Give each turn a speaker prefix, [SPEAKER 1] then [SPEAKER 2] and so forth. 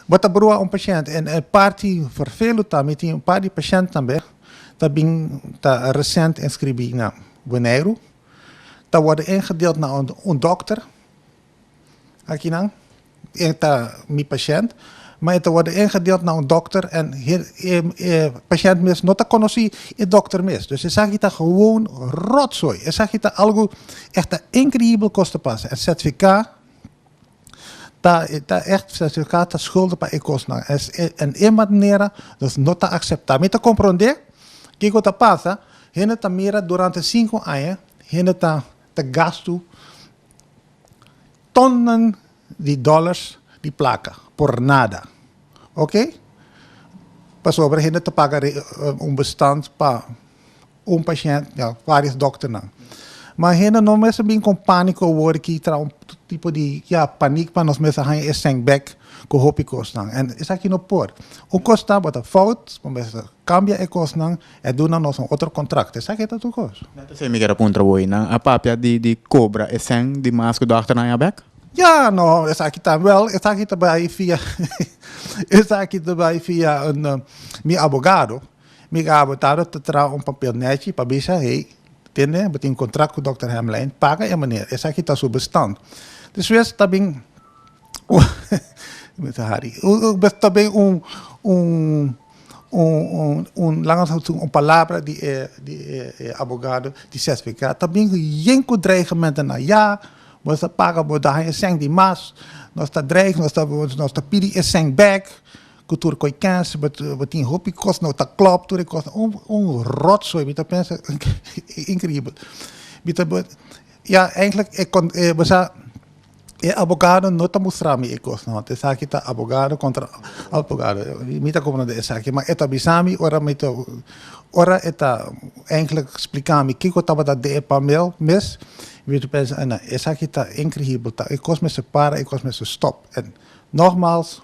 [SPEAKER 1] Bo ta brua un pashènt en e parti vervelu ta mi tin un par di pashènt tambe ta bin ta resent inskribí na Boneiru ta wòrdu ingedeeld na un dòkter akinan e ta mi pashènt ma e ta wòrdu ingedeeld na un dòkter en e pashènt mes no ta konosí e dòkter mes dus esaki ta gewoon rotzooi esaki ta algu ègt inkreibel kos ta pasa en sertifiká. Ta ta echt sertificaat ta schuldig pa e kosnan. En e manera nos no ta acepta. Mi ta comprende kiko ta pasa, hende ta mira durante 5 aña, hende ta gastu tonnen di dollars di placa por nada. Ok? Pasobra hende ta paga un bestand pa un pashènt, ja, varios dokternan. Ma hende no mester bin ku pániko awor ki tra un tipo di, ja, paniek pa nos mester haña e sèn bèk ku hopi kosnan. En esaki no por. Un kos ta bo ta fout, bo mester kambia e kosnan e duna nos un otro kontrakt. Esaki ta tur kos.
[SPEAKER 2] Net esei mi kier a puntra bo, nan a papia di kobra e sèn di mas ku dòkternan a bèk?
[SPEAKER 1] Ja, no, esaki ta, wel, esaki ta bai via mi abogado. Mi abogado ta traha un papel nechi pa bisa, "Hey, tende, bo tin kontrakt ku Dr. Hemlijn, paga e meneer, esaki ta su bestand." Despues ta bin, Harry, ta bin un laga un palabra di e abogado di CSVK, ta bin yen ku dreigementonan. Ja, bo ta paga, bo ta haña sèn di mas, nos ta dreig, nos ta pidi e sèn bèk, ku tur koi kens, bo tin hopi kos no ta klòp, tur e kos, un rotzooi, mi ta pensa, inkreibel. Mi ta, ja, eigenlijk, bo sa, e abogado no ta mustra mi e kos, no, esaki ta abogado kontra abogado. Mi ta komprondé esaki, ma e ta bisa mi ora e ta eigenlijk splika mi kiko tabata den e papel mes, mi ta pensa, no, esaki ta inkreibel, ta e kos mester para, e kos mester stop. En nogmaals,